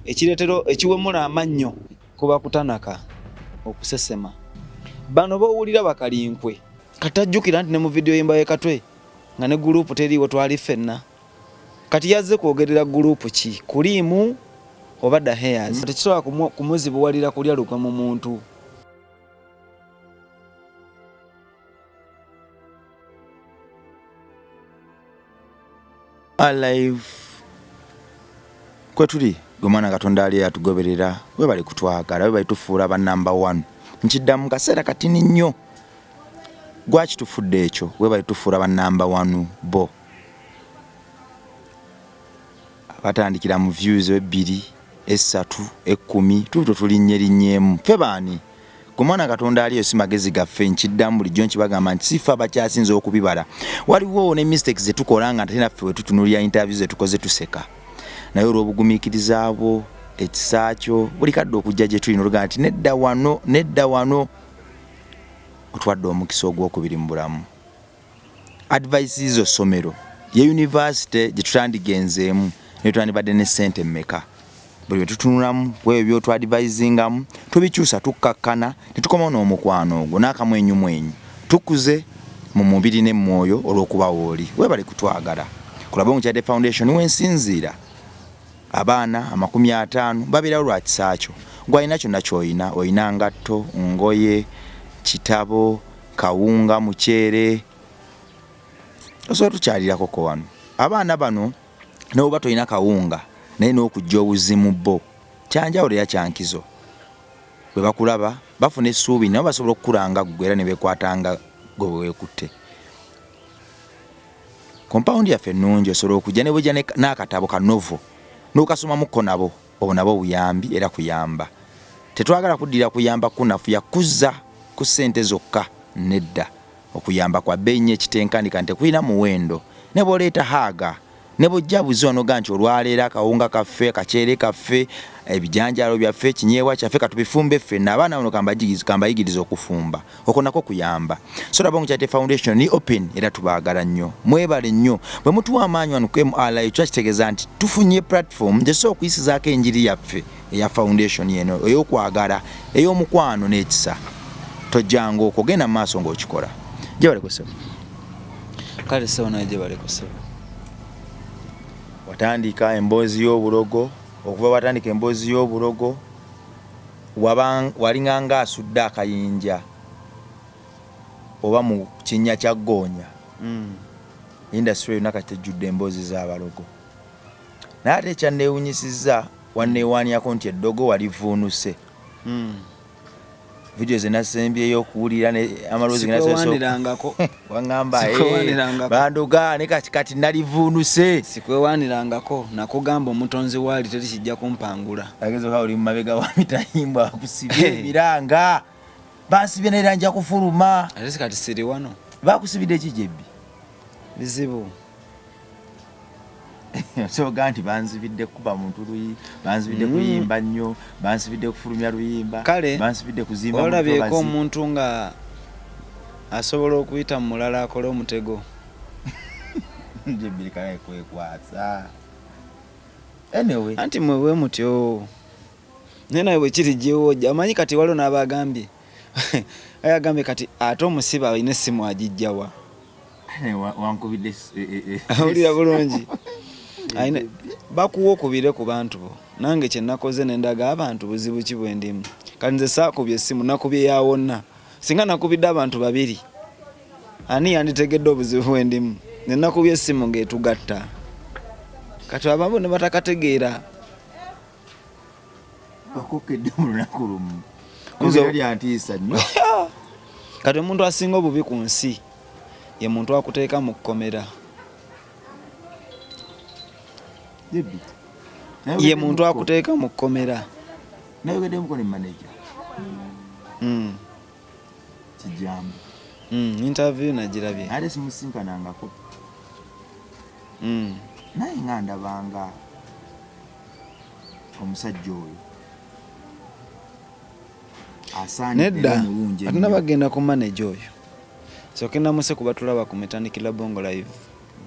Ekireetera ekiwemula amannyo kuba kutanaka okusesema. Bano b'owulira bakalinkwe. Kati tajjukira nti ne mu vidiyo y'emba y'e Katwe nga ne guluupu teriiwo twali ffenna. Kati yazze kwogerera guluupu ki? Kuliimu oba Da Hairs? Tekisobola kumuzibuwalira kulya lukwe mu muntu. Alive kwetuli gwe mwana Katonda ali atugoberera, webale kutwagala, webale tufuula ba number one. Nkiddamu kaseera katini nnyo, gwakitufudde ekyo, webale tufuula ba number one bo abatandikira mu views ebbiri essatu ekkumi tuto tulinnye linnyeemu ffe baani? Gwe mwana Katonda ali eyo si magezi gaffe, nkiddamu bulijjo nkibagamba nti si ffe abakyasinze okubibala. Waliwo ne mistakes ze tukola nga ate naffe bwe tutunuulira interview ze tukoze tuseka, naye olw'obugumiikiriza bwo, ekisa kyo, buli kadde okujja gye tuli n'olugamba nti nedda wano, nedda wano, otuwadde omukisa ogwokubiri mu bulamu. Advice zo ssomero ye university gye tutandigenzeemu naye twandibadde ne ssente mmeka? Buli lwe tutunulamu ku ebyo by'otwadvisingamu tubikyusa, tukkakkana ne tukomawo n'omukwano ogwo n'akamwenyumwenyu. Tukuze mu mubiri ne mu mwoyo olw'okuba wooli. Weebale kutwagala. Ku Labongo Charity Foundation we nsinziira. Abaana 50 babeerawo lwa kisa kyo. Ggwe alina kyonna ky'olina, olina ngatto, ngoye, kitabo, kawunga, muceere, osobola tukyalirako ko wano. Abaana bano ne bw'oba tolina kawunga naye n'okujja obuzi mu bo kyanjawulo era kyankizo. Bwe bakulaba bafuna essuubi nabo basobola okukula nga ggwe era ne beekwata nga ggwe bwe weekutte. Kompawundi yaffe nnungi osobola okujja ne bw'ojja n'akatabo ka novo n'okasomamuko nabo. Obwo nabwo buyambi era kuyamba. Tetwagala kuddira kuyamba kukunafuya kuzza ku ssente zokka, nedda. Okuyamba kwa bbeeyi nnyo ekitenkanika nti tekulina muwendo. Ne bw'oleeta haaga, ne bw'ojja buzi wano n'ogamba nti olwaleero akawunga kaffe, akaceere kaffe, ebijanjaalo byaffe, ekinyeebwa kyaffe katubifumbe ffenna. Abaana bano kambayigirize okufumba. Okwo nakwo kuyamba. So Rabongo Charity Foundation ni open era tubaagala nnyo. Mwebale nnyo. Bwe mutuwa amaanyi wano ku MRI kiba kitegeeza nti tufunye platform gye tusobola okuyisizaako enjiri yaffe eya foundation eno ey'okwagala, ey'omukwano n'ekisa. Tojjanga okwo, genda mu maaso ng'okikola. Gyebaleko ssebo. Kale ssebo nawe gyebaleko ssebo. Watandika emboozi y'obulogo, okuva watandika emboozi y'obulogo waba walinganga asudde akayinja oba mu kinnya kya ggoonya. Industry yonna kati ejjudde emboozi z'abalogo. Naye ate ekyanneewunyisizza wanneewaanyako nti eddogo walivuunuse. Vidiyo ze nasembyeyo okuwulira ne amaloboozi ge nasoose Sikwewanirangako. Waŋŋamba, Sikwewanirangako. bandoga ne kati kati nalivuunuse. Sikwewanirangako, nakugamba omutonzi waali teri kijja kumpangula. Ageza oba oli mu mabega wa mitayimbwa akusibye emiranga. Bansibye naye era nja kufuluma. Ate si kati siri wano. Bakusibidde ki Jebbi? Bizibu. Osoga nti banzibidde kukuba muntu luyi, banzibidde kuyimba nnyo, bansibidde kufulumya luyimba, Kale, bansibidde kuzimba mu olabyeko ntobazi. omuntu nga asobola okuyita mu mulala akole omutego? Jebbi leka naye kwekwasa. Anyway. Anti mwe bwe mutyo. Naye nawe bwe kiri gyewoojja omanyi kati waliwo n'abagambye agambye kati ate omusibe alina essimu agijja wa? Wankubidde Awulira bulungi. Alina bakuwa okubire ku bantu bo. Nange kye nakoze ne ndaga abantu buzibu ki bwe ndimu. Kati nze saakubye essimu nakubye ya wonna. Singa nakubidde abantu babiri ani yanditegedde obuzibu bwe ndimu? Ne nakubye essimu ng'etugatta. Kati abamu ne batakategeera. Bakokedde mu lunaku lumu. Nze lyantiisa nnyo. Kati omuntu asinga obubi ku nsi ye muntu akuteeka mu kkomera. Ye muntu akuteeka mu kkomera. Nayogeddemukko ne manager. Kijambo. Interview nagirabye. Ate simusinkanangako. Naye nga ndabanga omusajja oyo asaanidde Nedda, era omulungi ate ennyo. nabagenda ku manager oyo. Sooke namuse ku batulaba ku Metandikira Bongo Live.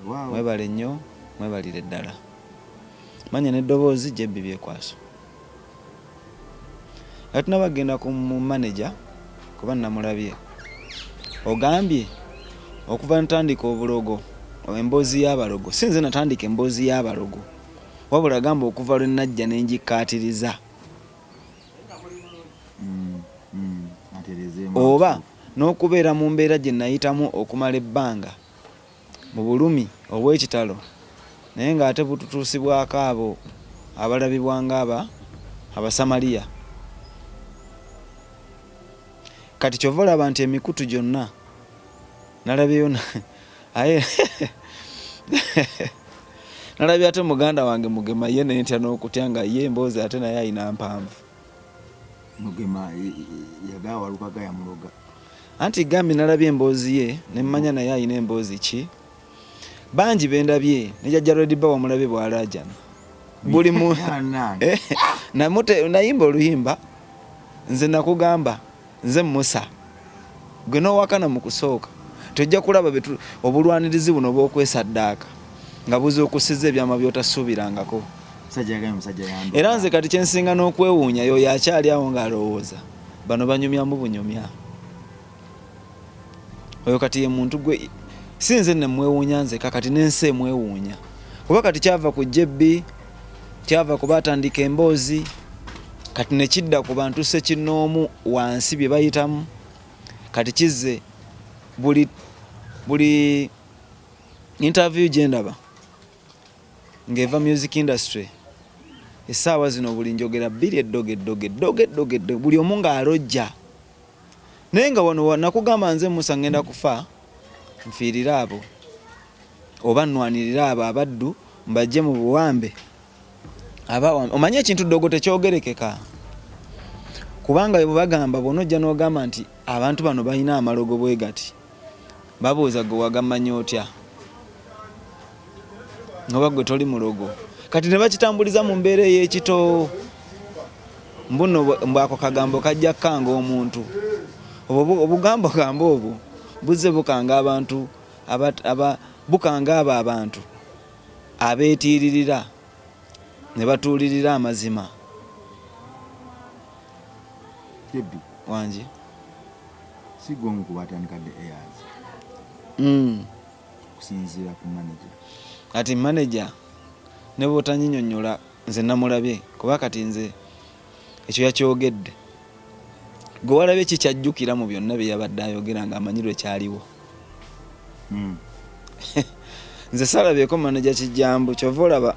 Wow. Mwebale nnyo, mwebalire ddala. Manya n'eddoboozi JB Byekwaso. Nga tunaba kugenda ku mu manager kuba namulabye. Ogambye okuva ntandika obulogo emboozi y'abalogo si nze natandika emboozi y'abalogo wabula gamba okuva lwe najja ne ngikkaatiriza oba n'okubeera mu mbeera gye nayitamu okumala ebbanga mu bulumi obw'ekitalo naye ng'ate bututuusibwako abo abalabibwa nga Abasamaliya. Kati kyova olaba nti emikutu gyonna nalabyeyo aye nalabye ate muganda wange Mugema ye nentya n'okutya nga ye emboozi ate naye alina mpanvu. Mugema yagawa Walukaga yamuloga. Anti gambye nalabye emboozi ye ne mmanya naye alina emboozi ki. Bangi bendabye ne jajja Red Bar wamulabye bw'alaajana. Buli mu eh, namute nayimba oluyimba nze nakugamba nze Musa gwe n'owakana mu kusooka tojja kulaba obulwanirizi buno obw'okwesaddaaka nga buzuukusizza ebyama by'otasuubirangako. Era nze kati kye nsinga n'okwewuunya y'oyo akyali awo ng'alowooza bano banyumyamu bunyumya. Oyo kati ye muntu gwe si nze nemwewuunya nzeka kati n'ensi emwewuunya kuba kati kyava ku JB kyava ku baatandika emboozi kati ne kidda ku bantu ssekinnoomu wansi bye bayitamu kati kizze buli buli interview gye ndaba ng'eva music industry essaawa zino buli njogera bbiri eddogo eddogo eddogo eddogo eddogo buli omu ng'alojja naye nga wano nakugamba nze Musa ngenda kufa nfiirire abo oba nnwanirire abo abaddu mbajje mu buwambe abawambe omanyi ekintu ddogo tekyogerekeka kubanga bwe bagamba bw'onojja n'ogamba nti abantu bano balina amalogo bwe gati babuuza gwe wagamanya otya oba gwe toli mulogo kati ne bakitambuliza mu mbeera ey'ekito mbuno mbu ako kagambo kajja kukanga omuntu obugambo gambo obwo buzze bukanga abantu bukanga abo abantu abeetiiririra ne batuulirira amazima. Jebbi. Wangi. Si gwe omu ku baatandika The Airs. Okusinziira ku manager. Kati manager ne bw'otanyinyonnyola nze namulabye kuba kati nze ekyo yakyogedde. Gwe walabye ki ky'ajjukira mu byonna bye yabadde ayogera ng'amanyi lwe kyaliwo? Nze saalabyeko manager Kijjambu ky'ova olaba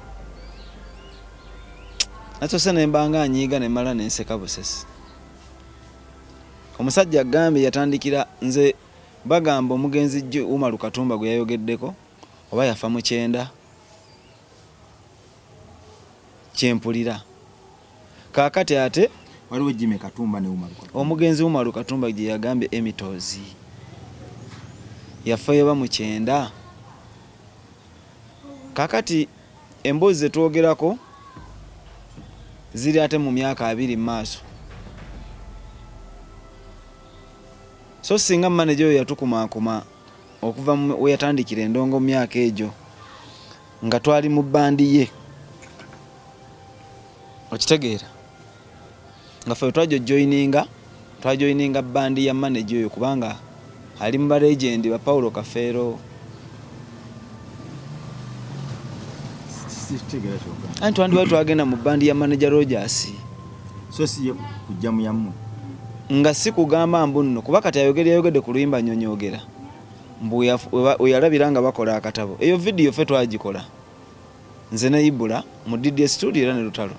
nasoose ne mba nga anyiiga ne mmala ne nseka busesi. Omusajja agambye yatandikira nze bagamba omugenzi Umaru Katumba gwe yayogeddeko oba yafa mu kyenda kye mpulira. Kaakati ate waliwo Jimmy Katumba ne Umaru Katumba. Omugenzi Umaru Katumba gye yagambye Emitozi yafa yoba mu kyenda. Kaakati emboozi ze twogerako ziri ate mu myaka abiri mu maaso. So singa maneja oyo yatukumaakuma okuva we yatandikira endongo mu myaka egyo nga twali mu bbandi ye okitegeera nga ffe twajja ojoyininga twajoyininga bbandi ya maneja oyo kubanga ali mu baregendi ba Paulo Kafeero anti twandibadde twagenda mu bbandi ya maneja Rogers so si ye kujja mu yammwe nga si kugamba mbu nno kuba kati ayogera yayogedde ku luyimba nyonyogera mbu weyalabira nga bakola akatabo eyo vidiyo ffe twagikola nze ne Ibula mu DDS studio era ne Lutalo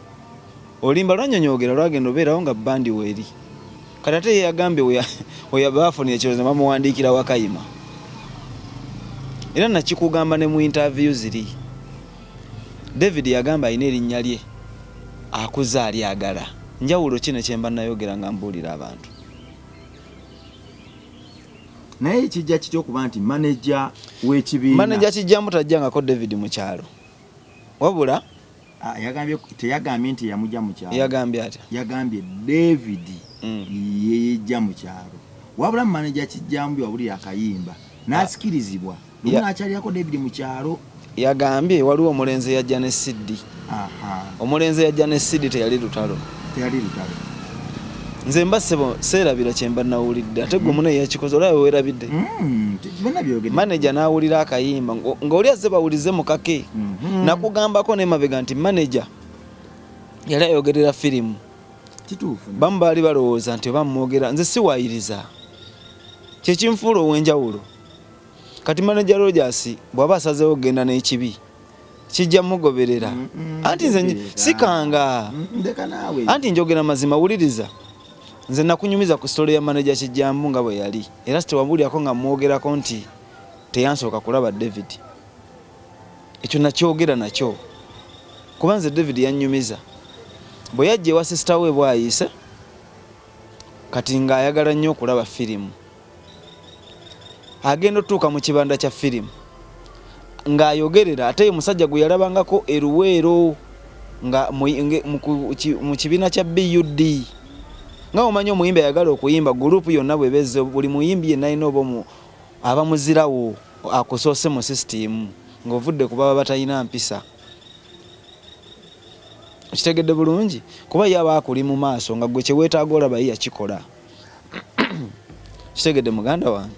oluyimba lwanyonyogera lwagenda obeerawo nga bandi weeri kati ate ye yagambye weyabafunira ekirowoozo ne bamuwandiikira Wakayima era nakikugamba ne mu interview ziri David yagamba alina erinnya lye akuze alyagala. Njawulo ki ne kyemba nayogera nga mbuulira abantu? Naye kijja kitya okuba nti maneja w'ekibiina Maneja Kijjambu tajjangako David mu kyalo wabula Ah, yagambye teyagambye nti yamujja mu kyalo. Yagambye atya? Yagambye David yeyejja mu kyalo. Wabula maneja Kijjambu yawulira akayimba n'asikirizibwa. Lumu n'akyalirako David mu kyalo. Yagambye waliwo omulenzi eyajja ne CD. Omulenzi eyajja ne CD teyali Lutalo. Teyali Lutalo. Nze mba ssebo seerabira kye mba nawulidde, ate gwe mune yakikoze olaba weerabidde. Maneja n'awulira akayimba ng'oli azze bawulize mukake. Nakugambako nemabega nti maneja yali ayogerera firimu. Bamu baali balowooza nti oba mwogera, nze siwaayiriza, kyekinfuula ow'enjawulo. Kati maneja Rogers bw'aba asazeewo okugenda n'ekibi kijja mugoberera. Anti nze sikanga, anti njogera mazima. Wuliriza, nze nakunyumiza ku story ya maneja Kijjambu nga bwe yali, era sitewambulyako nga mwogerako nti teyansooka kulaba David. Ekyo nakyogera nakyo kuba nze David yannyumiza bwe yajja ewa sisita we bwayise kati ng'ayagala nnyo okulaba firimu. Agenda otuuka mu kibanda kya firimu ng'ayogerera, ate ye musajja gwe yalabangako eruweero nga mu kibiina kya BUD. Nga omanyi omuyimbi ayagala okuyimba, gurupu yonna bwebezze, buli muyimbi yenna alina oba aba muzirawo akusoose mu sisitimu ng'ovudde ku baba batalina mpisa. Okitegedde bulungi, kuba ye aba akuli mu maaso nga gwe kyeweetaaga olaba ye yakikola. Kitegedde muganda wange?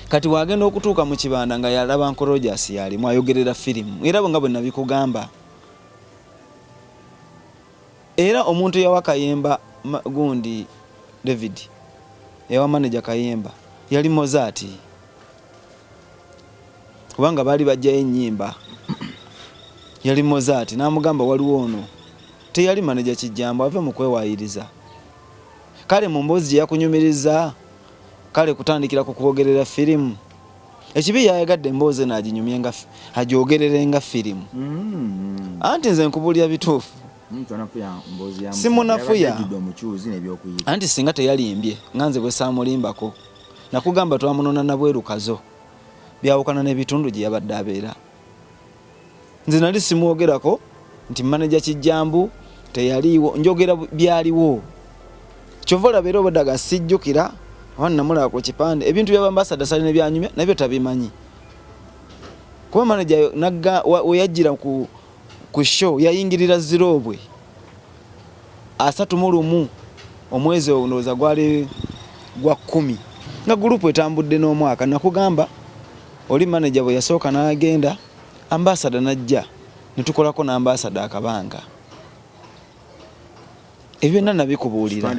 Kati wagenda okutuuka mu kibanda nga yalaba Nkorojasi yalimu ayogerera firimu, era nga bwe nabikugamba. Era omuntu yawa Kayemba gundi David, yawa manager Kayemba yali Mozart, kubanga baali bajjayo ennyimba. Yali Mozart n'amugamba waliwo ono, teyali manager Kijjambu, ave mu kwewaayiriza. Kale mu mboozi gye yakunyumiriza, kale kutandikira ku kwogerera firimu. Ekibi yayagadde emboozi eno aginyumye nga agyogerere nga firimu. Anti nze nkubuulira bituufu, simunafuya. Anti singa teyalimbye nga nze bwe saamulimbako, nakugamba twamunona nabweru Kazo, byawukana n'ebitundu gye yabadde abeera. Nze nali simwogerako nti maneja Kijjambu teyaliiwo, njogera byaliwo. Kyova olaba era obweddaga sijjukira oba namulaba ku kipande. Ebintu bya ambasada salina byanyumya nabyo tabimanyi, kuba maneja we yajjira ku show yayingirira ziroobwe 31 omwezi ndowooza gwali gwa 10 nga gurupu etambudde n'omwaka. Nakugamba oli maneja bwe yasooka n'agenda, ambasada n'ajja ne tukolako n'ambasada akabanga. Ebyo byonna nabikubuulira,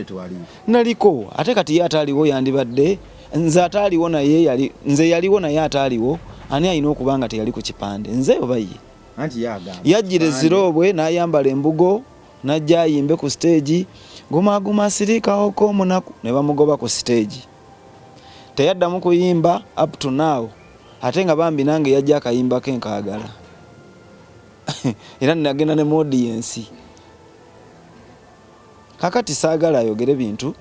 naliko. Ate kati ye ataaliwo yandibadde nze ataaliwo, naye yali nze yaliwo, naye ataaliwo ani alina okuba nga teyali ku kipande, nze oba ye? Yajjira eziroobwe n'ayambala embugo n'ajja ayimbe ku siteegi, guma sirikaoko omunaku, ne bamugoba ku siteegi, teyaddamu kuyimba up to now. Ate nga bambi nange yajja akayimbako enkaagala, era nagenda ne mu audience. Kakati saagala ayogere bintu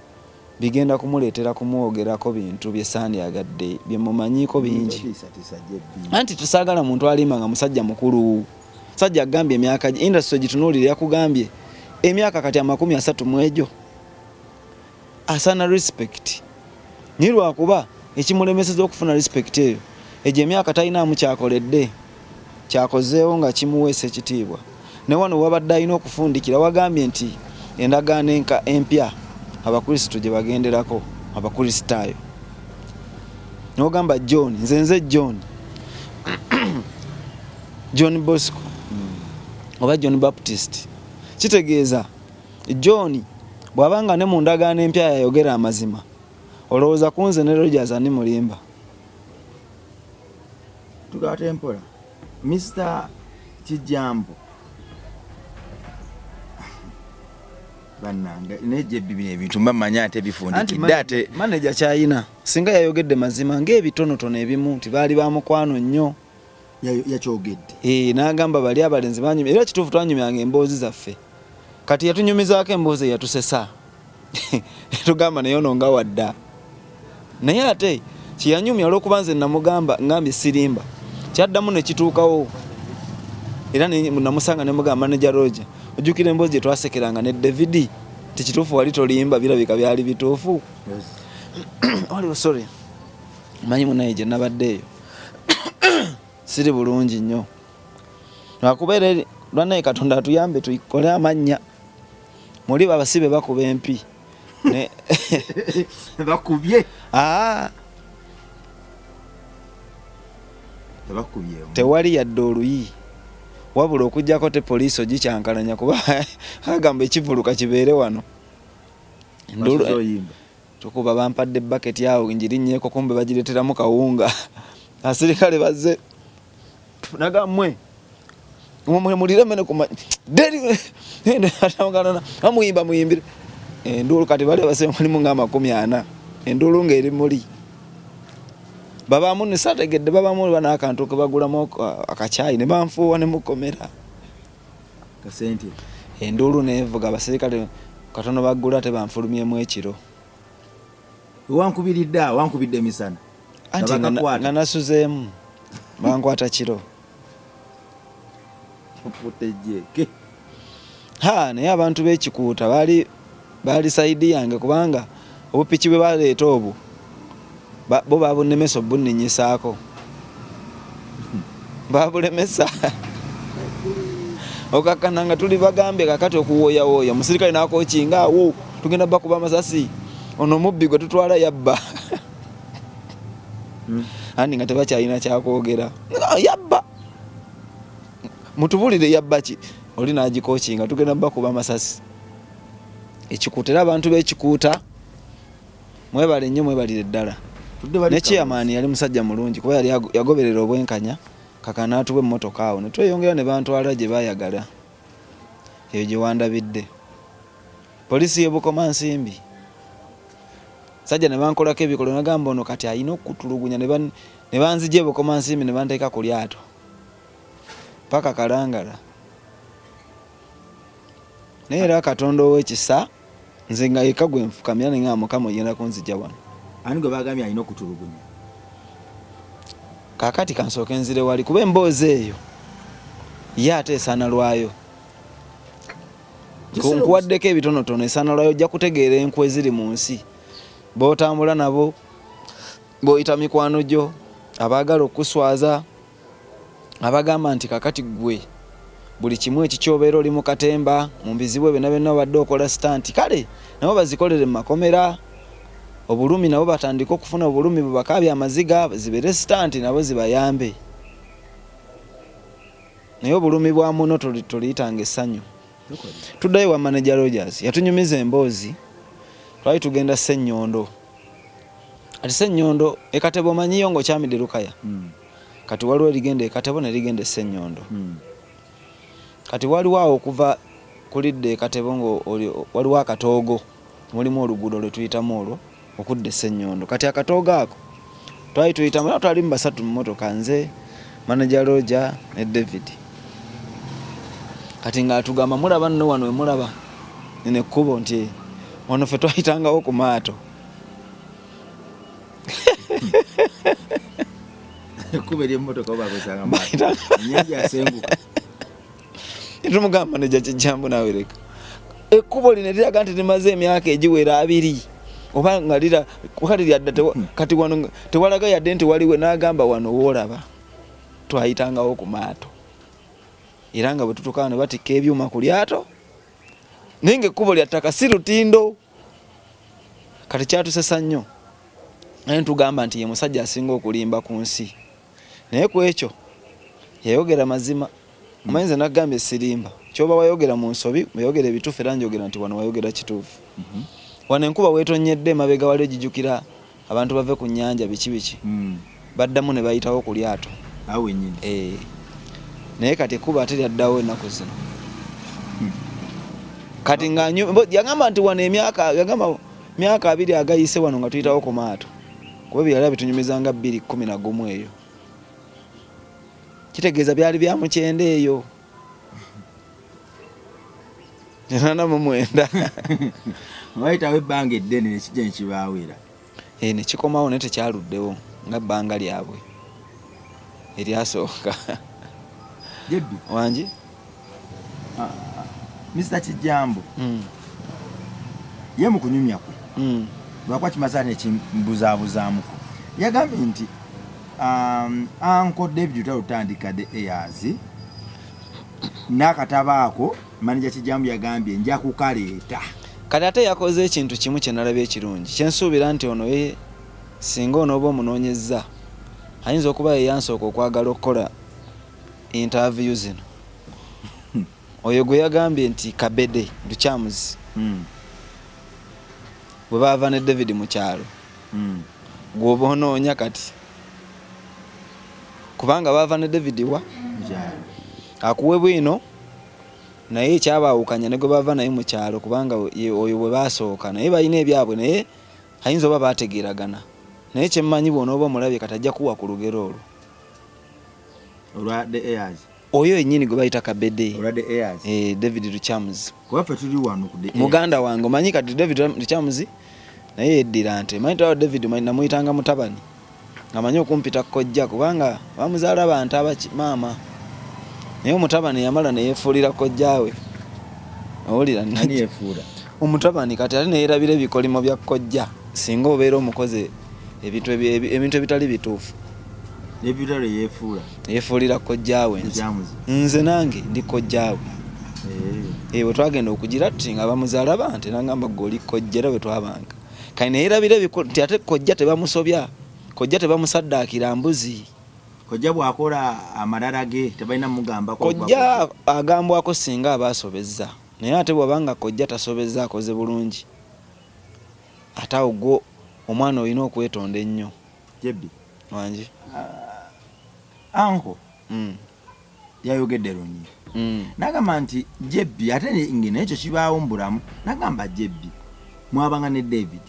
bigenda kumuleetera kumwogerako bintu bye sandyagadde, bye mumanyiiko bingi. Anti tusaagala muntu alimba nga musajja mukulu. Sajja agambye emyaka gye, industry gitunuulire, yakugambye emyaka kati 30 mu egyo, asaana respect. Naye lwakuba ekimulemeseza okufuna respect eyo, egyo emyaka talinaamu kyakoledde, kyakozeewo nga kimuweesa ekitiibwa. Ne wano wabadde alina okufundikira, wagambye nti endagaano empya Abakristo gye bagenderako, Abakristaayo, n'ogamba John, nze John, John Bosco oba John Baptist, kitegeeza John bw'abanga ne mu ndagaano empya yayogera amazima, olowooza ku nze ne Rogers ani mulimba? Tugaate mpola. Mr Kijambo bannange, naye jebbi bino ebintu mba mmanyi ate bifundikidde ate. Maneja kyayina singa yayogedde mazima ng'ebitonotono ebimu nti baali ba mukwano nnyo. Yakyogedde. N'agamba bali abalenzi banyumya, era kituufu twanyumyanga emboozi zaffe. Kati yatunyumizaako emboozi eyatusesa, tugamba naye ono nga wadda. Naye ate kyeyanyumya olw'okuba nze namugamba ngambye sirimba, kyaddamu ne kituukawo. Era namusanga ne mugamba, manager Roger, ojjukira emboozi gye twasekeranga ne David ti kituufu wali tolimba, birabika byali bituufu. Waliwo, sorry, manyi munaye gye nabadde eyo siri bulungi nnyo, lwakuba era lwanaye Katonda atuyambe tukole amannya. Muli babasibe bakuba empi. Ne Bakubye. Aa. Tebakubyemu. Tewali yadde oluyi, wabula okuggyako te poliisi ogikyankalanya, kuba agamba ekivuluka kibeere wano. Basuze oyimba. Tukuba, bampadde baketi awo ngirinnyeko, kumbe bagireeteramu kawunga. Asirikale bazze nagamwe mulire mene kuma deri amuyimba muyimbire enduulu. Kati bali abase mulimu nga 40, enduulu ng'eri muli babaamu nisategedde, babamu n'akantu ke bagulamu akacyayi ne banfuuwa ne mukomera. Kasente. Enduulu nevuga, abasirikale katono baggula, tebanfulumyemu ekiro. Wankubiridde awo, wankubidde emisana. Anti Nga bakakwata. Nga nasuzeemu, bankwata kiro. Otejjeeke. Ha, naye abantu b'ekikuuta baali side yange, kubanga obupiki bwe baleeta obwo bo babunemesa obunninyisaako, babulemesa okakkana nga tuli bagambye kakati okuwooyawooya omusirikale n'akookinga awo, tugenda bakuba amasasi, ono omubbi gwe tutwala yabba. Andi nga tebakyalina kyakwogera. Ah, yabba, mutubulire yabba ki? Oli n'agikookinga, tugenda bakuba amasasi. Ekikuuta, era abantu b'ekikuuta mwebale nnyo, mwebalire ddala. Tudde bali. Ne chairman yali musajja mulungi, kuba yali yagoberera obwenkanya. Kaka n'atuwa emmotoka awo ne tweyongera ne bantwala gye baayagala, eyo gye wandabidde poliisi y'e Bukomansimbi. Sajja ne bankolako ebikolwa, nagamba ono kati alina okutulugunya, ne banzija e Bukomansimbi ne banteeka ku lyato paka Kalangala. Naye era Katonda ow'ekisa, nze nga yekka gwe nfukamira ne ngamba, Mukama, ogenda kunzija wano. Ani gwe bagambye alina okutulugunya? Kaakati kansooke nzire wali, kuba emboozi eyo ye ate esaana lwayo. Nkuwaddeko ebitonotono, esaana lwayo. Ojja kutegeera enkwe eziri mu nsi, b'otambula nabo, b'oyita mikwano gyo, abaagala okukuswaza, abagamba nti kakati gwe buli kimu ekikyobeera oli mu katemba, mu bizibu ebyo byonna obadde okola stunt. Kale nabo bazikolere mu makomera, obulumi nabo batandike okufuna obulumi, bwebakaabya amaziga zibeere stunt, nabo zibayambe. Naye obulumi bwa muno toliyitanga essanyu. Tuddayo wa manager Rogers, yatunyumiza emboozi. Twali tugenda Sennyondo, ati Sennyondo ekatebo omanyiyo ng'okyamidde Lukaya. Kati waliwo erigenda ekatebo nerigenda e Sennyondo. Kati waliwo awo okuva kulidda ekatebo nga waliwo akatoogo, mulimu oluguudo lwe tuyitamu olwo okudda e Sennyondo. Kati akatoogo ako twali tuyitamu, era twalimu basatu mu motoka, nze, manager Roger ne David. Kati ng'atugamba, mulaba nno wano wemulaba nino ekkubo, nti wano ffe twayitangawo ku maato. Ekkubo eryemmotoka obakozanga ennyanja yasenguka. Tumugamba manager Kijjambu naawe leka ekkubo lino eriraga nti limaze emyaka egiwera 20 oba nga lira kale lyadda kati wano tewalaga yadde nti waliwe. N'agamba wano woolaba twayitangawo ku maato, era nga bwe tutuuka wano batikka ebyuma ku lyato, naye nga ekkubo lya ttaka, si lutindo. Kati kyatusesa nnyo, naye ntugamba nti ye musajja asinga okulimba ku nsi, naye ku ekyo yayogera mazima. Omanyi nze nagambye sirimba, kyoba wayogera mu nsobi, wayogera ebituufu, era njogera nti wano wayogera kituufu. Wano enkuba weetonyedde emabega wali ogijjukira, abantu bave ku nnyanja biki biki, baddamu ne bayitawo ku lyato. Awo wennyini. Eh. Naye kati ekkubo ate lyaddawo ennaku zino. Kati nga yagamba nti wano emyaka, yagamba myaka 20 agayise wano nga tuyitawo ku maato, kuba byali bitunyumiza nga 2011 eyo, kitegeeza byali bya mukyenda eyo 89. Wayitawo ebbanga eddene nekijja nekibaawo era. Eh, nekikomawo, naye tekyaluddewo nga bbanga lyabwe eryasooka. Jebbi. Wangi. Mr Kijjambu ye mu kunyumya kwe, lwakuba kimaze ate nekimbuzabuzaamuko, yagambye nti Uncle David Lutalo tandika the airs n'akatabo ako, manager Kijjambu yagambye nja kukaleeta. Kati ate yakoze ekintu kimu kye nalabye ekirungi kyensuubira nti ono ye singa onooba omunoonyezza ayinza okuba ye yansooka okwagala okukola interview zino. Oyo gwe yagambye nti Kabede Lukyamuzi bwe baava ne David mu kyalo gw'oba onoonya kati kubanga baava ne David wa akuwe bwino naye ekyabaawukanya ne gwe bava naye mu kyalo kubanga oyo bwe baasooka naye balina ebyabwe naye ayinza oba baategeeragana naye kyemmanyi bw'onooba omulabye kati ajja kuwa ku lugero olwo olwa the airs oyo yennyini gwe bayita Kabede olwa the airs David Lukyamuzi. Kuba ffe tuli wano ku the airs. Muganda wange omanyi kati David Lukyamuzi naye yeddira nte manyi tawa David omanyi namuyitanga mutabani ngamanyi okumpita kojja kubanga bamuzaala bantu abaki maama naye omutabani yamala neyefuulira kojjaawe owulira Ani yefuula? Omutabani kati ate neyerabira ebikolimo bya kojja singa obeera omukoze ebintu ebintu ebitali bituufu. David Lutalo yefuula. Yefuulira kojjaawe nze. Lukyamuzi. Nze nange ndi kojjaawe. Eh. Bwe twagenda okugira tuti nga bamuzaala bante nangamba gwe oli kojja era bwe twabanga. Kati neyerabira nti ate kojja tebamusobya, kojja tebamusaddaakira mbuzi. Kojja bw'akola amalala ge tebalina mugambako. Kojja agambwako singa aba asobezza naye ate bw'aba nga kojja tasobezza akoze bulungi ate awo gwo omwana olina okwetonda ennyo. Jebbi. Wangi. Anko yayogedde lunyi. N'agamba nti Jebbi ate ng'ekyo kibaawo mu bulamu n'agamba Jebbi mwabanga ne David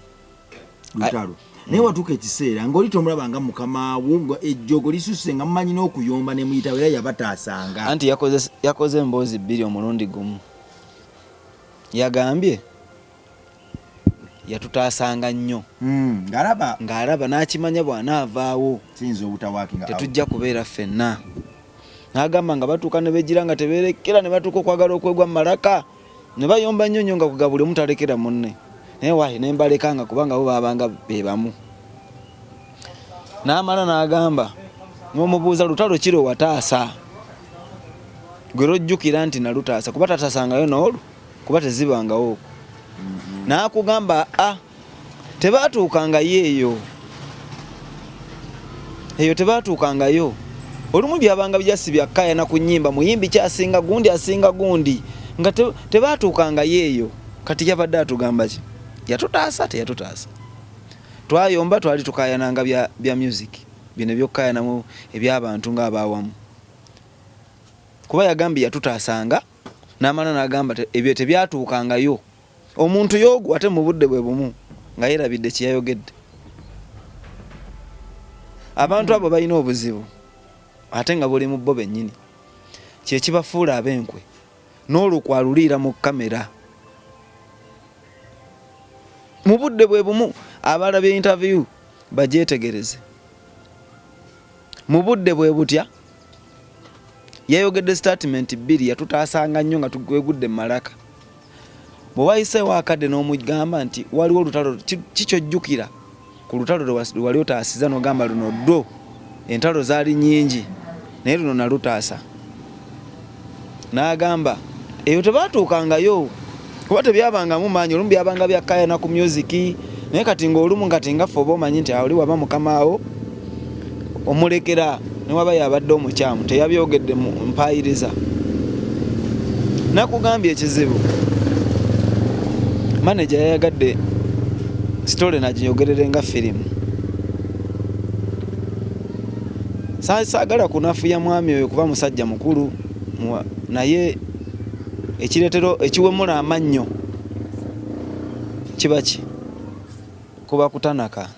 Lutalo. Naye watuuka ekiseera ng'oli tomulaba nga mukama wo nga ejjoogo lisusse nga mumanyi n'okuyomba ne muyitawo era yabataasanga. Anti yakoze emboozi bbiri omulundi gumu. Yagambye yatutaasanga nnyo. Ng'alaba. Ng'alaba n'akimanya bw'anaavaawo. Kiyinza obutawakinga out. Tetujja kubeera ffenna. N'agamba nga batuuka ne beegira nga tebeerekera ne batuuka okwagala okwegwa mu malaka. Ne bayomba nnyo nnyo nga kuga buli omu talekera munne. Naye waayi ne mbalekanga kubanga bo baabanga be bamu. N'amala n'agamba n'omubuuza lutalo ki lwe wataasa? Gwe lw'ojjukira nti nalutaasa kuba tataasangayo n'olwo kuba tezibangawo okwo. N'akugamba a tebaatuukangayo eyo. Eyo tebaatuukangayo. Olumu byabanga bijasi bya kkaayana ku nnyimba muyimbi ki asinga gundi asinga gundi nga tebaatuukangayo eyo. Kati yabadde atugamba ki? Yatutaasa teyatutaasa. Twayomba twali tukaayananga bya music bino eby'okukaayanamu eby'abantu ng'abaawamu. Kuba yagambye yatutaasanga n'amala n'agamba ebyo tebyatuukangayo. Omuntu y'ogu ate mu budde bwe bumu nga yeerabidde kye yayogedde. Abantu abo balina obuzibu ate nga buli mu bo bennyini. Kye kibafuula ab'enkwe n'olukwe aluliira mu kkamera. Mu budde bwe bumu abalabye interview bagyetegereze. Mu budde bwe butya yayogedde statement bbiri yatutaasanga nnyo nga twegudde mu malaka. Bwe wayiseewo akadde n'omugamba nti waliwo olutalo kikyojjukira ku lutalo lwe wali otaasiza n'ogamba luno ddo entalo zaali nnyingi naye luno nalutaasa. N'agamba eyo tebaatuukangayo kuba tebyabangamu maanyi olumu byabanga bya kkaayana ku music naye kati ng'olumu kati nga ffe oba omanyi nti oli waba mukamaawo omulekera ne waba yabadde omukyamu teyabyogedde mpaayiriza. Nakugambye ekizibu maneja yayagadde sitole nagiyogerere nga firimu. Saagala kunafuya mwami oyo kuba musajja mukulu naye ekireetera ekiwemula amannyo kiba ki? Kuba kutanaka.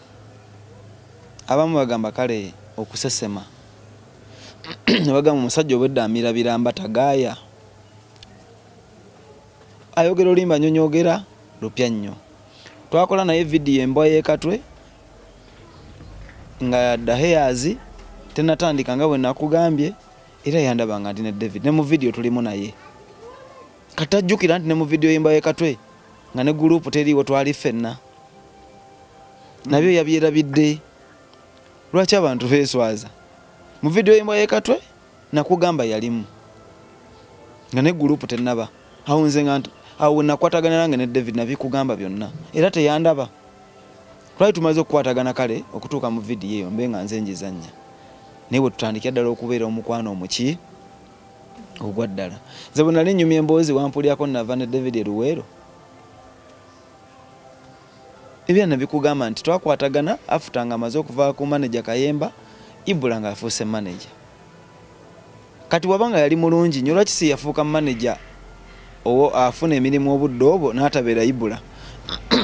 Abamu bagamba kale okusesema ne bagamba omusajja obwedda amira biramba tagaaya. Ayogera oluyimba nyonyogera lupya nnyo. Twakola naye vidiyo embwa y'ekatwe nga The Hairs tennatandika nga bwe nakugambye era yandaba nga ndi ne David ne mu vidiyo tulimu naye. Kati tajjukira nti ne mu vidiyo y'embwa y'ekatwe nga ne guluupu teriiwo twali ffenna. Nabyo yabyerabidde. Lwaki abantu beeswaza? Mu vidiyo y'embwa y'ekatwe nakugamba yalimu nga ne guluupu tennaba. Awo nze nga Awo we nakwatagana nange ne David nabikugamba byonna era teyandaba. Twali tumaze okukwatagana kale okutuuka mu vidiyo eyo mbe nga nze ngizannya naye we tutandikira ddala okubeera omukwano omuki ogwa ddala. Nze bwe nali nnyumya emboozi wampulyako nava ne David e Luweero? Ebyo nabikugamba nti twakwatagana after nga amaze okuva ku manager Kayemba, Ibra nga afuuse manager. Kati waba nga yali mulungi nyo lwaki si yafuuka manager owo afuna emirimu obudde obwo n'atabeera Ibra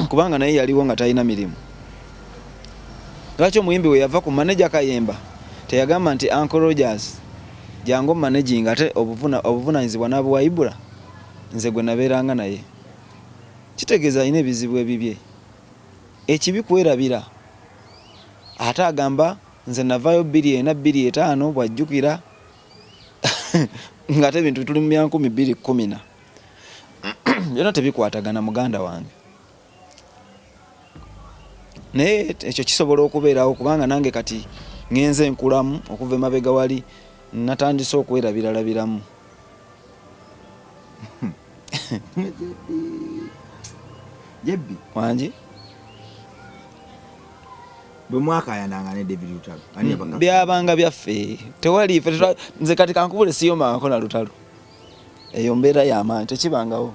kubanga naye yaliwo nga talina mirimu. Lwaki omuyimbi we yava ku manager Kayemba teyagamba nti Uncle Rogers jangu managing ate obuvunanyizibwa n'abuwa Ibra nze gwe nabeeranga naye. Kitegeeza alina ebizibu ebibye. Ekibi kwerabira ate agamba nze navayo 2004 2005 bwajjukira ng'ate ebintu tuli mu bya 2010 byonna tebikwatagana muganda wange. Naye ekyo kisobola okubeerawo kubanga nange kati ngenze nkulamu okuva emabega wali natandise okwerabiralabiramu. Jebbi wangi bwe mwakayananga ne David Lutalo ani yabaka byabanga byaffe tewali ffe nze kati kankubule siyombangako na Lutalo eyo mbeera y'amaanyi tekibangawo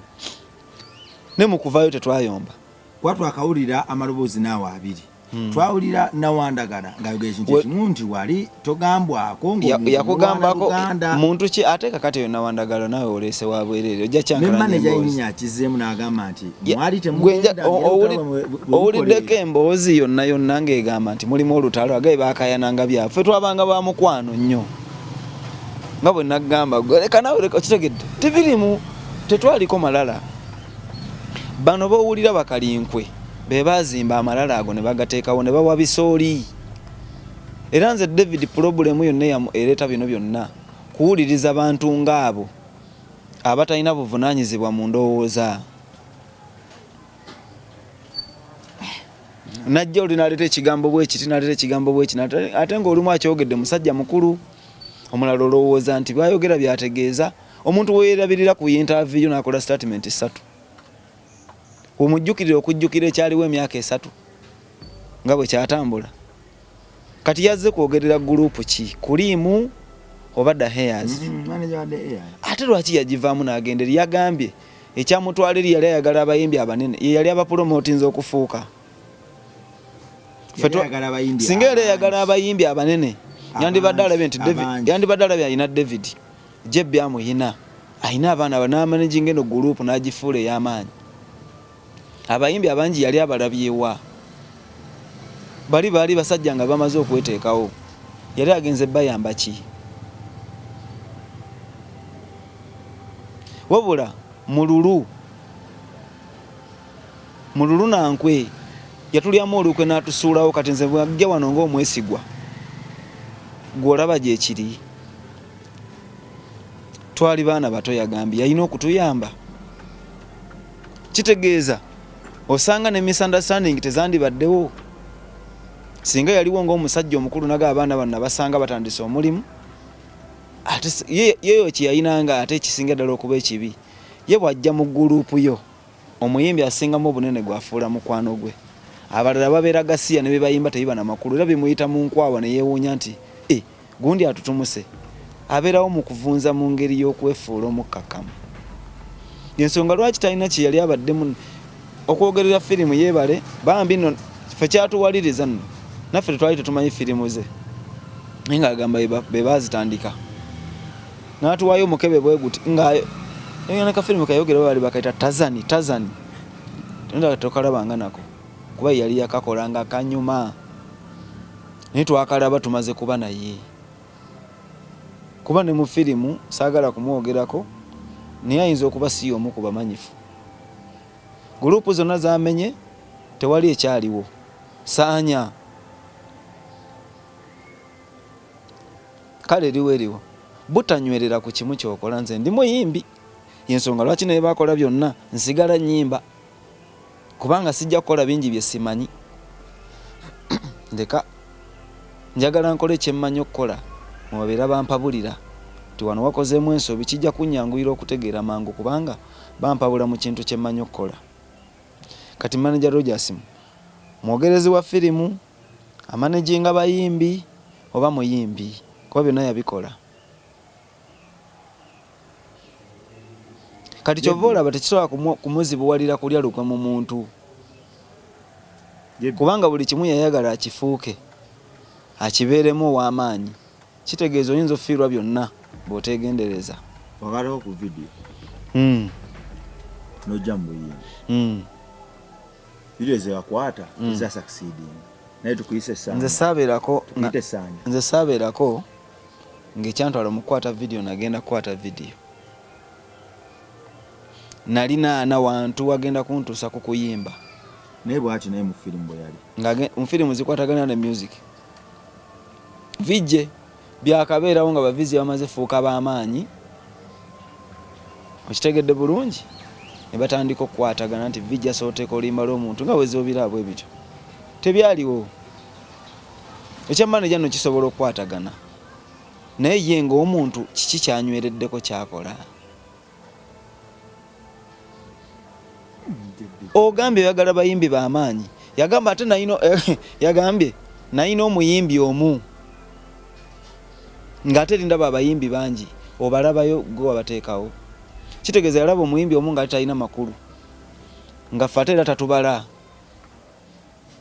ne mu kuvaayo tetwayomba kuba twakawulira amaloboozi naawe abiri Twawulira Nawandagala ng'ayogera ekintu ekimu nti wali togambwako ng'omuntu muntu ki ate kakati oyo Nawandagala naawe oleese wa bwereere ojja ne kyankalanya maneja emboozi. yennyini akizzeemu n'agamba nti mwali temugenda Owuliddeko emboozi yonna yonna ng'egamba nti mulimu olutalo agaye baakayananga byabwe ffe twabanga ba mukwano nnyo nga bwe naggamba gwe leka naawe leka okitegedde tebirimu tetwaliko malala. Bano b'owulira bakalinkwe be baazimba amalala ago ne bagateekawo ne bawa bisooli. Era nze David pulobulemu yonna ereeta bino byonna kuwuliriza bantu ng'abo abatalina buvunaanyizibwa mu ndowooza. Najja oli n'aleeta ekigambo bwekiti n'aleeta ekigambo bweki ate ng'olumu akyogedde musajja mukulu omulala olowooza nti by'ayogera by'ategeeza. Omuntu weeyerabirira ku yintaaviyu n'akola sitatimenti ssatu omujjukirira okujjukira ekyaliwo emyaka esatu nga bwe kyatambula. Kati yazze kwogerera guluupu ki? Kuliimu oba Da Hairs? Ate lwaki yagivaamu n'agenda eri? Yagambye ekyamutwala eri yali ayagala abayimbi abanene, ye yali abapulomootinze okufuuka. Singa yali ayagala abayimbi abanene yandibadde alabye nti yandibadde alabye alina David Jebbi amuyina alina abaana aba n'amanaginga eno guluupu n'agifuula ey'amaanyi. Abayimbi abangi yali abalabyewa? Bali baali basajja nga bamaze okweteekawo, yali agenze bayamba ki? Wabula mululu mululu na nkwe yatulyamu olukwe n'atusuulawo kati nze bw'ajja wano ng'omwesigwa gw'olaba gyekiri. Twali baana bato yagambye yalina okutuyamba. Kitegeeza osanga ne misunderstanding tezandibaddewo singa yaliwo ng'omusajja omukulu naga abaana bano nabasanga batandise omulimu ate yeyo kyeyayinanga ate ekisinga ddala okuba ekibi ye bw'ajja mu guluupu yo Omuyimbi asingamu obunene gw'afuula mukwano gwe. Abalala babeera gasiya ne bye bayimba tebiba na makulu era bimuyita mu nkwawa ne yeewuunya nti, Eh, gundi atutumuse! Abeerawo mu kuvunza mu ngeri y'okwefuula omukkakkamu. Y'ensonga lwaki talina kye yali abaddemu okwogerera firimu yeebale bambi nno ffe kyatuwaliriza nno naffe tetwali tetumanyi firimu ze naye ng'agamba be baazitandika. N'atuwaayo omukebe bwe guti nga ne kafirimu kayogera bali bakayita Tazani Tazani nga tokalabanga nako kuba yali yakakola nga kanyuma naye twakalaba tumaze kuba naye kuba ne mu firimu saagala kumwogerako naye ayinza okuba si y'omu ku bamanyifu. Guluupu zonna zamenye tewali ekyaliwo saanya. Kale eriwo eriwo butanywerera ku kimu kyokola nze ndi muyimbi yensonga lwaki naye bakola byonna nsigala nyimba kubanga sijja kukola bingi bye simanyi ndeka njagala nkole kyemmanyi okukola mwebabeera bampabulira. Nti wano wakozeemu ensobi, kijja kunnyanguyira okutegeera mangu kubanga bampabula mu kintu kye mmanyi okukola. Kati Manager Rogers mwogerezi wa firimu, amanaginga bayimbi oba muyimbi kuba byonna yabikola. Kati kyova olaba tekisobola kumuzibuwalira kulya lukwe mu muntu kubanga buli kimu yayagala akifuuke akibeeremu ow'amaanyi. Kitegeeza oyinza ofiirwa byonna bw'oteegendereza. Wakalako ku video n'ojja mu buyimbi. Video zewakwata teza succeeding naye tukuyise Sanja. Nze saabeerako Tukuyite Sanja. Nze saabeerako ng'ekyantwala mu kukwata video nagenda kukwata video. Nalina ana wantu wagenda kuntuusa ku kuyimba. Naye bw'atyo naye mu firimu bwe yali. Nga mu firimu zikwatagana ne music. VJ byakabeerawo nga ba VJ bamaze fuuka b'amaanyi. Okitegedde bulungi? Ne batandika okukwatagana nti VJ asobola oteeka oluyimba lw'omuntu nga bwe z'obiraba bwe bityo. Tebyaliwo. Ekya manager nno kisobola okukwatagana. Naye ye ng'omuntu kiki kyanywereddeko ky'akola? Ogambye oyagala bayimbi b'amaanyi. Yagamba ate nalina yagambye nalina omuyimbi omu ng'ate eri ndaba abayimbi bangi obalabayo gwe wabateekawo. Kitegeeza yalaba omuyimbi omu ng'ate talina makulu nga ffe ate era tatubala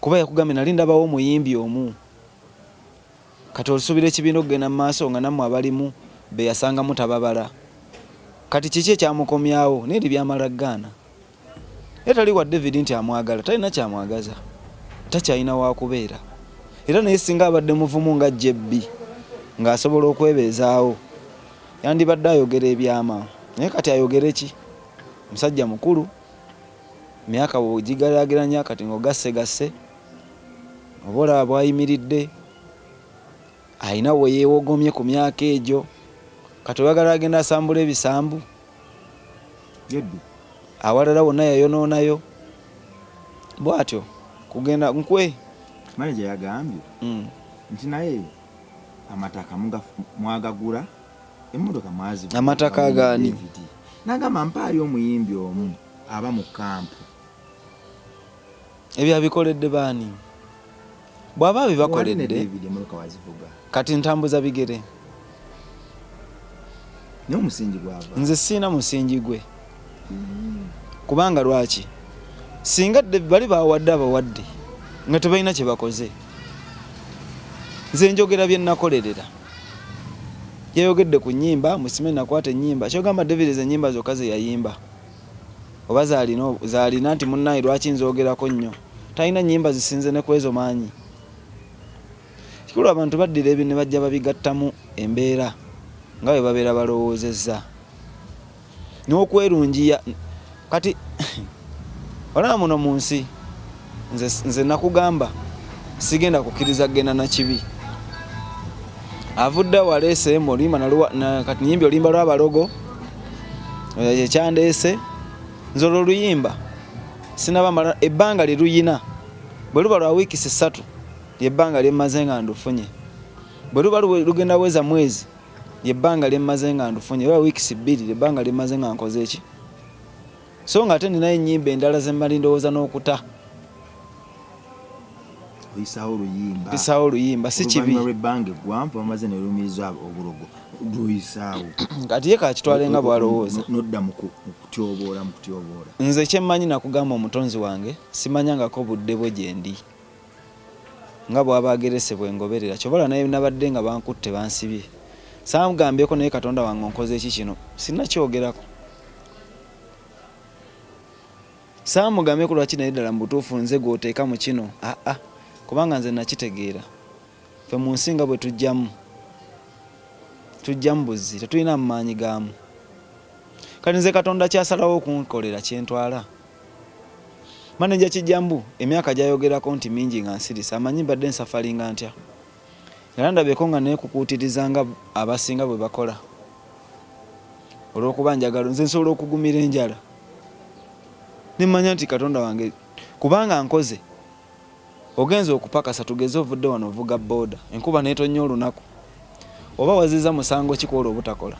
kuba yakugambye nali ndabawo omuyimbi omu. Kati osuubira ekibiina okugenda mu maaso nga nammwe abalimu be yasangamu tababala? Kati kiki ekyamukomyawo? Naye byamala ggaana. Era tali wa David nti amwagala, talina kyamwagaza, takyalina wakubeera. Era naye singa abadde muvumu nga JB ng'asobola okwebeezaawo, yandibadde ayogera ebyama. Naye kati ayogere ki? Musajja mukulu, myaka bw'ogigeraageranya kati ng'ogassegasse, oba olaba bw'ayimiridde, alina we yeewogomye ku myaka egyo. Kati oyagala agenda asambula ebisambu? Awalala wonna yayonoonayo bw'atyo kugenda nkwe. Manager yagambye nti naye amataka mwagagula, emmotoka mwazivuga. Amataka agaani? N'agamba mpaayo omuyimbi omu aba mu kampu. Ebyo abikoledde baani? Bw'aba abibakoledde David emmotoka wazivuga. Kati ntambuza bigere. Naye omusingi gwava. Nze siina musingi gwe. Kubanga lwaki? Singa bali bawadde abawadde nga tebalina kye bakoze. Nze njogera bye nnakolerera. Yayogedde ku nnyimba, musime nakwata ennyimba. Ky'ogamba David ezo ennyimba zokka ze yayimba. Oba zaalina zaalina nti munnaye lwaki nzoogerako nnyo. Talina nnyimba zisinze ne ku ezo maanyi. Kikulu abantu baddira ebintu ne bajja babigattamu embeera nga bwe babeera balowoozezza. N'okwerungiya kati olaba muno mu nsi nze, nze nakugamba sigenda kukkiriza kugenda na kibi. Avudde awo aleese oluyimba kati nyimbye oluyimba lw'abalogo ekyandeese nze olwo oluyimba sinaba mala ebbanga lye luyina bwe luba lwa wiikisi 3 lyebbanga lye mmaze nga ndufunye, bwe luba lugenda weza mwezi lyebbanga lye mmaze nga ndufunye, oba wiikisi 2 lyebbanga lye mmaze nga nkoze ki. So nga ate ninayo ennyimba endala ze mmali ndowooza n'okuta. Oyisaawo oluyimba. Oyisaawo oluyimba si kibi. Oluvannyuma lw'ebbanga eggwanvu bamaze ne lumiriza obulogo lwoyisaawo. Kati ye kakitwale nga bw'alowooza. N'odda mu kutyoboola mu kutyoboola. Nze kye mmanyi nakugamba omutonzi wange simanyangako budde bwe gye ndi. Nga bw'aba agerese bwe ngoberera. Ky'ova olaba naye nabadde nga bankutte bansibye. Saamugambyeko naye Katonda wange onkoze ki kino? Sinnakyogerako. Saamugambyeko lwaki naye ddala mu butuufu nze gw'oteeka mu kino. Aa kubanga nze nakitegeera. Ffe mu nsi nga bwe tujjamu, tujjamu buzzi, tetulina mu maanyi gaamu. Kati nze Katonda ky'asalawo okunkolera kye ntwala. Maneja Kijjambu emyaka gy'ayogerako nti mingi nga nsirise amanyi mbadde nsafalinga ntya. Era ndabyeko nga neekukuutiriza nga abasinga bwe bakola. Olw'okuba njagala nze nsobola okugumira enjala ne mmanya nti Katonda wange kubanga nkoze. Ogenze okupakasa tugeze ovudde wano ovuga bbooda enkuba n'etonnya olunaku. Oba waziza musango ki kwolwo obutakola?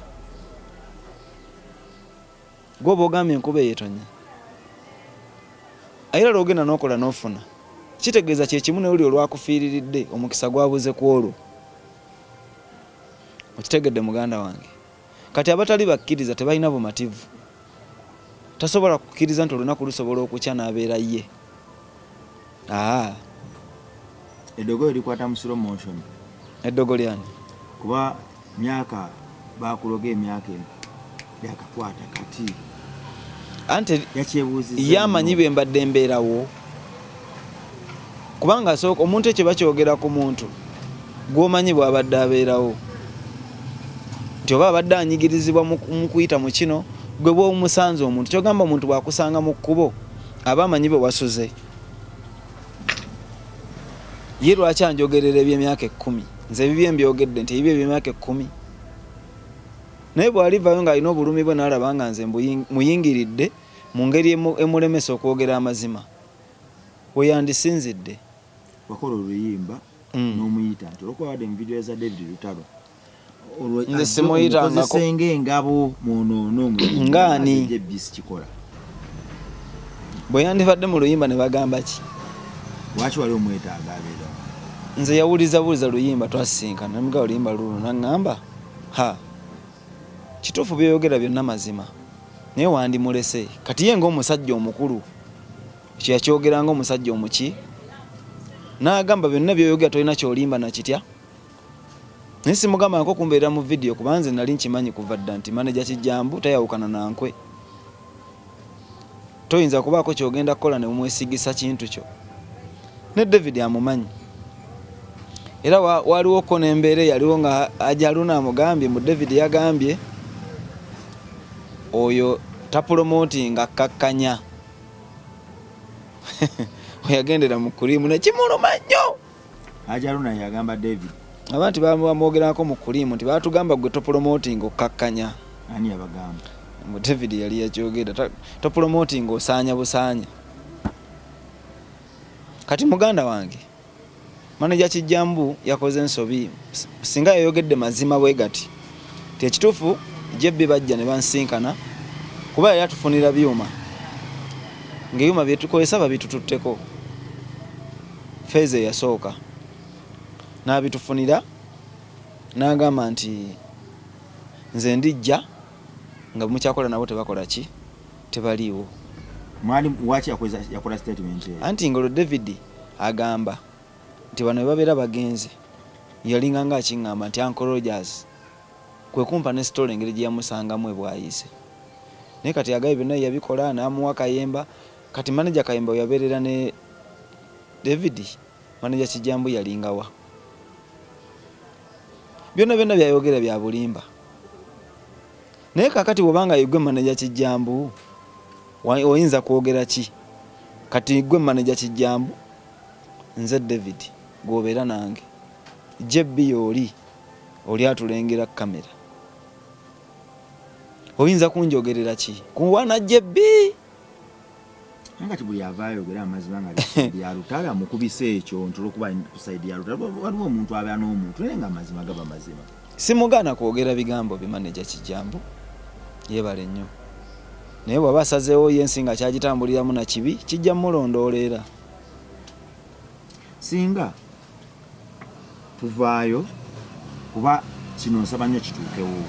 Gwe oba ogambye enkuba eyo etonnya. Era lw'ogenda n'okola n'ofuna, kitegeeza kye kimu ne luli olwakufiiriridde, omukisa gwabuze kw'olwo. Okitegedde muganda wange? Kati abatali bakkiriza tebalina bumativu. Tasobola kukkiriza nti olunaku lusobola okukya n'abeera ye. Aa. Eddogo likwata mu slow motion. Eddogo lyani? Kuba myaka bakuloga emyaka yakakwata kati. Ante ye amanyi bwe mbadde mbeerawo. Kubanga asooka omuntu ekyo bakyogera ku muntu gw'omanyi bw'abadde abeerawo nti oba abadde anyigirizibwa mu kuyita mu kino gwe bw'omusanze omuntu kyogamba omuntu bw'akusanga mu kkubo aba amanyi bwe wasuze. Ye lwaki anjogerera eby'emyaka 10? Nze ebibye mbyogedde nti ebibye eby'emyaka 10. Naye bw'alivaayo ng'alina obulumi bwe n'alaba nga nze muyingiridde mu ngeri emulemesa okwogera amazima, we yandisinzidde. Wakola oluyimba n'omuyita nti olw'okuba abadde mu vidiyo za David Lutalo, olwo Nze simuyitangako. Omukozese ng'engabo mwonoone omuyimbi. Ng'ani? Nze JB sikikola. Bwe yandibadde mu luyimba ne bagamba ki? Lwaki wali omwetaaga abeerawo? Nze yawuliza buwuliza luyimba twasisinkana ne mugamba oluyimba luno n'aŋŋamba ha kituufu by'oyogera byonna mazima naye wandimulese. Kati ye ng'omusajja omukulu ekyo yakyogera ng'omusajja omuki n'agamba byonna by'oyogera tolina ky'olimba na kitya. Naye simugambangako kumbeerera mu vidiyo kuba nze nali nkimanyi kuva dda nti maneja Kijjambu tayawukana na nkwe. Toyinza kubaako ky'ogenda kukola ne mwesigisa kintu kyo. Ne David amumanyi. Era waliwo ko n'embeera eyaliwo nga Haji Haruna amugambye mbu David yagambye oyo tapulomotinga akkakkanya. Weyagendera mu kuliimu ne kimuluma nnyo. Haji Haruna yagamba David. Aba nti bamwogerako mu kuliimu nti baatugamba gwe topulomotinga okkakkanya. Ani yabagamba? Mbu David yali yakyogera topulomotinga osaanya busaanya. Kati muganda wange maneja Kijjambu yakoze ensobi singa yayogedde mazima bwe gati nti ekituufu JB bajja ne bansinkana kuba yali atufunira byuma ng'ebyuma bye tukozesa babitututteko feeza eyasooka n'abitufunira n'agamba nti nze ndijja nga mukyakola nabo tebakola ki tebaliiwo. Mwali waki yakola statement eyo? Anti ngolo David agamba nti bano bwe babeera bagenze yalinga nga akiŋŋamba nti Uncle Rogers kwe kumpa ne story engeri gye yamusangamu e Bwayiise. Naye kati agambye byonna yabikola n'amuwa Kayemba kati maneja Kayemba we yabeerera ne David, maneja Kijjambu yalinga wa? Byonna byonna by'ayogera bya bulimba. Naye kaakati bw'oba nga yeggwe maneja Kijjambu oyinza kwogera ki? Kati ggwe maneja Kijjambu, nze David gw'obeera nange. JB y'oli, oli atulengera kkamera. Oyinza kunjogerera ki? Kuwaana JB? Naye kati buli avaayo ayogera amazima nga ali ya Lutalo amukubisa ekyo nti olwokuba ali ku side ya Lutalo waliwo omuntu abeera n'omuntu naye nga amazima gaba mazima. Simugaana kwogera bigambo bye manager Kijjambu yebale nnyo naye bwaba asazeewo ye ensi nga akyagitambuliramu na kibi kijja mulondoola era. Singa tuvaayo kuba kino nsaba nnyo kituukewo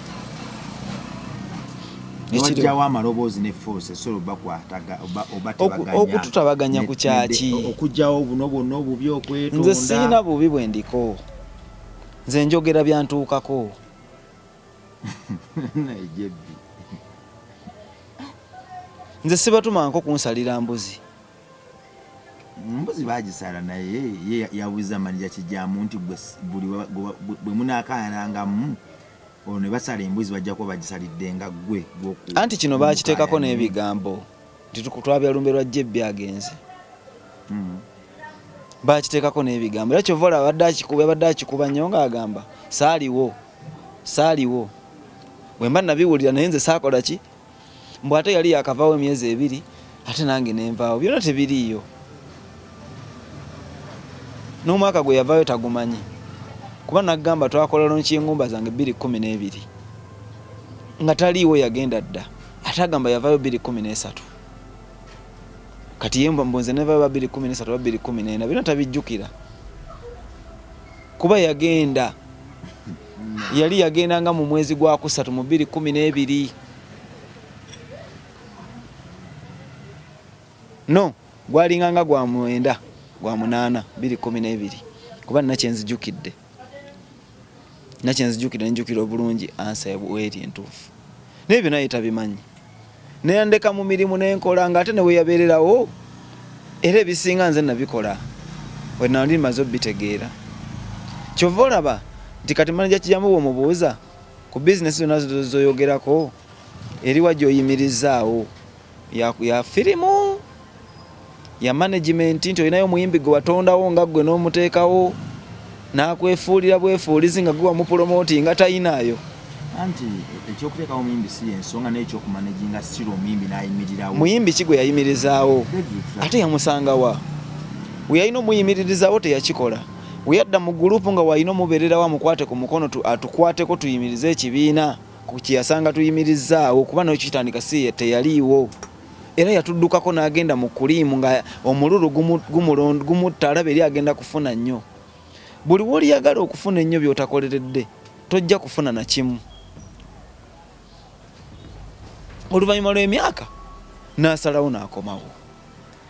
newajjawo amaloboozi ne force esobola obakwataga oba okututabaganya ku kyaki okujjawo buno bwonna obubi okwetonda nze sirina bubi bwe ndiko nze njogera byantuukako nze sibatumangako kunsalira mbuzi Mbuzi bagisala naye ye yabuza manager Kijamu nti gwe buli bwe munakayanangamu olwo ne basala embuzi bajja kuba bagisalidde nga gwe. Anti kino bakitekako n'ebigambo nti twabya lumbe lwa JB agenze. Bakitekako n'ebigambo era kyova olaba abadde akikuba yabadde akikuba nnyo ng'agamba saaliwo saaliwo bwe mba nabiwulira naye nze saakola ki Mbu ate yali yakavaawo emyezi ebiri ate nange nenvaawo byona tebiriiyo n'omwaka gwe yavaayo tagumanyi Kuba nagamba twakola launch y'engumba zange 2012 nga taliiwo, yagenda dda. Ate agamba yavayo 2013. Kati ye mbunze nevayo ba 2013 ba 2014, byonna tabijjukira kuba yagenda, yali yagenda nga mu mwezi gwa kusatu mu 2012. No gwalinga nga gwa 9, gwa 8, 2012, kuba nina kyenzijukidde, nina kyenzijukidde, nenjukira obulungi ansa bweri entuufu. Naye byonna ye tabimanyi, neyandeka mu mirimu nenkola, nga ate neweyabeererawo era ebisinga nze nabikola wenali maze obitegeera. Kyova olaba nti kati manager Kijambo bw'omubuuza ku bizinesi zonna zoyogerako, eriwa gy'oyimirizaawo ya firimu, ya management, nti olinayo omuyimbi gwe watondawo nga ggwe n'omuteekawo n'akwefuulira bwefuulizi nga gwe wamupromotinga, tayinaayo. Anti ekyokuteekawo omuyimbi si yensonga, naye ekyokumanaginga siro omuyimbi n'ayimirirawo. Muyimbi ki gwe yayimirizaawo? Ate yamusangawa? We yalina omuyimiririzaawo teyakikola. We yadda mu group nga walina omubeererawo amukwate ku mukono, atukwateko tuyimirize ekibiina ku kyeyasanga tuyimirizaawo, kuba nayo kitandika si teyaliiwo. Era yatuddukako n'agenda mu kuliimu nga omululu gumutta, alaba eri agenda kufuna nnyo. Buli w'oliyagala okufuna ennyo by'otakoleredde tojja kufuna na kimu. Oluvannyuma lw'emyaka n'asalawo n'akomawo.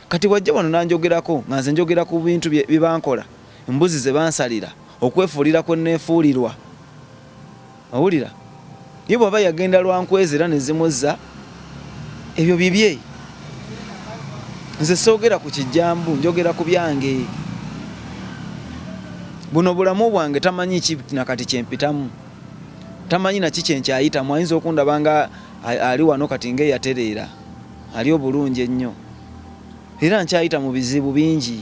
Kati wajja wano n'anjogerako nga nze njogera ku bintu bye bankola, embuzi ze bansalira, okwefuulira kwe neefuulirwa. Owulira? Ye bw'aba yagenda lwa nkwezi era ne zimuzza, ebyo bibye. Nze soogera ku kijambu, njogera ku byange. Buno bulamu bwange, tamanyi ki nakati kyempitamu, tamanyi naki kyenkyayitamu. Ayinza okundaba nga ali wano kati ng'eyatereera, ali obulungi ennyo, era nkyayita mu bizibu bingi.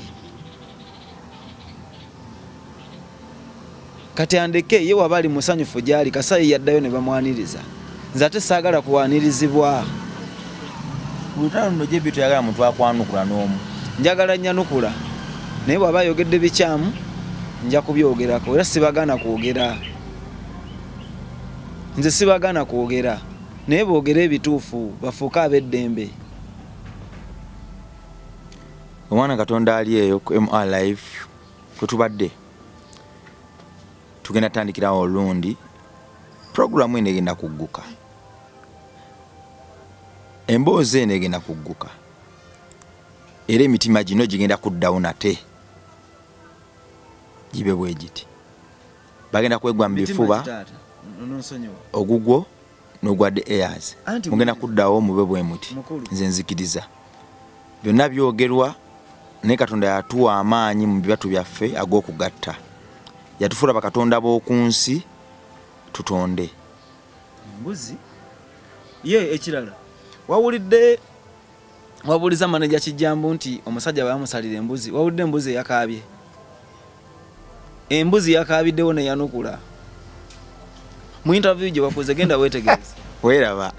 Kati andeke ye waba ali musanyufu gy'ali, kasayi yaddayo ne bamwaniriza. Nze ate saagala kuwanirizibwa. Ku lutalo luno JB toyagala muntu akwanukula n'omu? Njagala nyanukula, naye bw'aba ayogedde bikyamu nja kubyogerako, era sibagaana kwogera. Nze sibagaana kwogera, naye boogere ebituufu bafuuke ab'eddembe. Omwana Katonda ali eyo ku MR Live kwetubadde tugenda tandikirawo olundi puroguramu eno egenda kugguka, emboozi eno egenda kugguka, era emitima gino gigenda kuddawo nate gibe bwe giti, bagenda kwegwa mu bifuba ogugwo n'ogwa The Airs, mugenda kuddawo mube bwe muti. Nze nzikiriza byonna byogerwa, naye Katonda yatuwa amaanyi mu bibatu byaffe ag'okugatta, yatufuula bakatonda b'oku nsi tutonde embuzi ye. Ekirala, wawulidde wabuuliza maneja Kijambu nti omusajja bamusalira embuzi, wawulidde embuzi eyakaabye? Embuzi yakaabiddewo neyanukula mu interview gye wakoze, genda weetegereze. Weeraba.